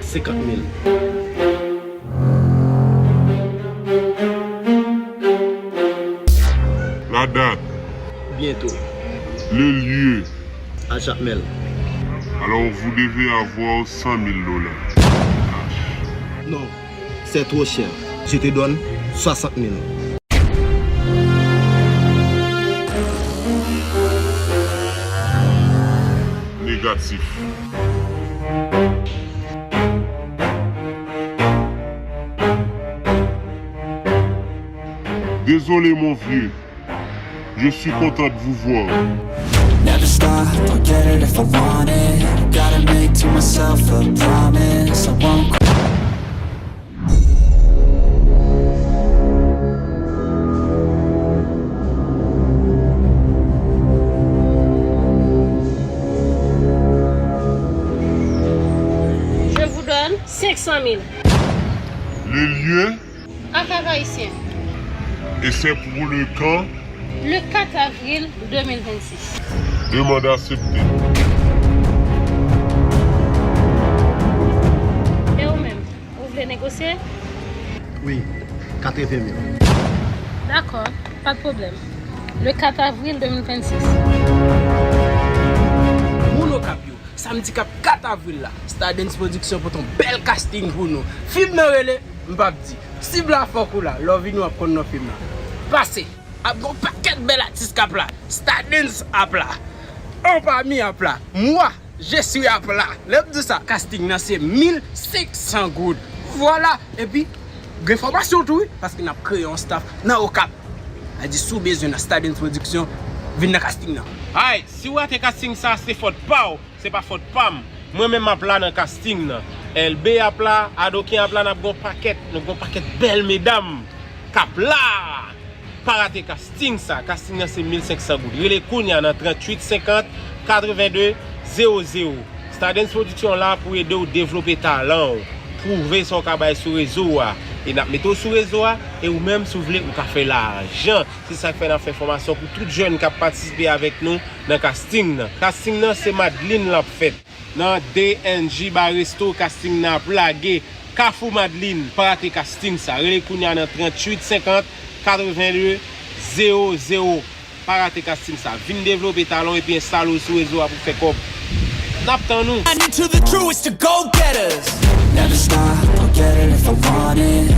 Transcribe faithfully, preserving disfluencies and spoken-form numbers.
Senkant mil. La date. Bientôt. Le lieu. À Jacmel. Alors vous devez avoir cent mille dollars. Non, c'est trop cher. Je te donne soixante mille. Négatif. Désolé mon vieux, je suis content de vous voir. Never stop, don't get it if I want it. Gotta make to myself a promise. I won't quit. Je vous donne cinq cent mille. Le lieu. À Cap-Haïtien. Et c'est pour le quand? Le quatre avril deux mille vingt-six. Demande acceptée. E ou menm, ou vle negosye? Wi, katreven mil. Dakò, pa de pwoblèm. Le quatre avril deux mille vingt-six. Moun Okap yo, samdi k ap kat avril la, Stardens Production pote yon bèl casting pou nou. Fim nan rele, m p ap di. Sib la fòk ou la, lè w vini w ap konn non fim nan. Pase, ap gon pakèt bèl atis k ap la. Stardens ap la. Anpami ap la. Mwa, je suis ap la. Lè m di sa, casting nan se mil senk san goud. Vwala. Epi, gen fòmasyon tou wi, paske n ap kreye yon staff nan Okap. A di si w bezwen nan Stardens Production, vin nan casting nan. Ay, si w rate casting sa, se fòt pa w, se pa fòt pa m. Mwen menm m ap la nan casting nan. Elbe ap la, Adoken ap la, n ap gon pakèt, nou gon pakèt bèl medam k ap la. Pa rate casting sa, casting nan se mil senk san goud. Rele kounya nan tranntuit senkant katrevenndezero zewo. Stardens Production la pou ede w devlope talan w, pwouve sa w ka bay sou rezo a. E n ap mete w sou rezo a, e ou menm si w vle ou ka fè lajan. Se sa k fè n ap fè fòmasyon pou tout jèn k ap patisipe avèk nou nan casting nan. Casting nan se Madeline l ap fèt. Nan D N J Bar Resto, casting nan ap lage. Kafou Madeline, pa rate casting sa. Rele kounya nan tranntuit senkant katrevenndezero zewo. Pa rate casting sa. Vin devlope talan w epi enstale w sou rezo a pou fè kòb. N ap tann ou. Adding to the crew, it's the go-getters. Never stop, don't get it if I want it.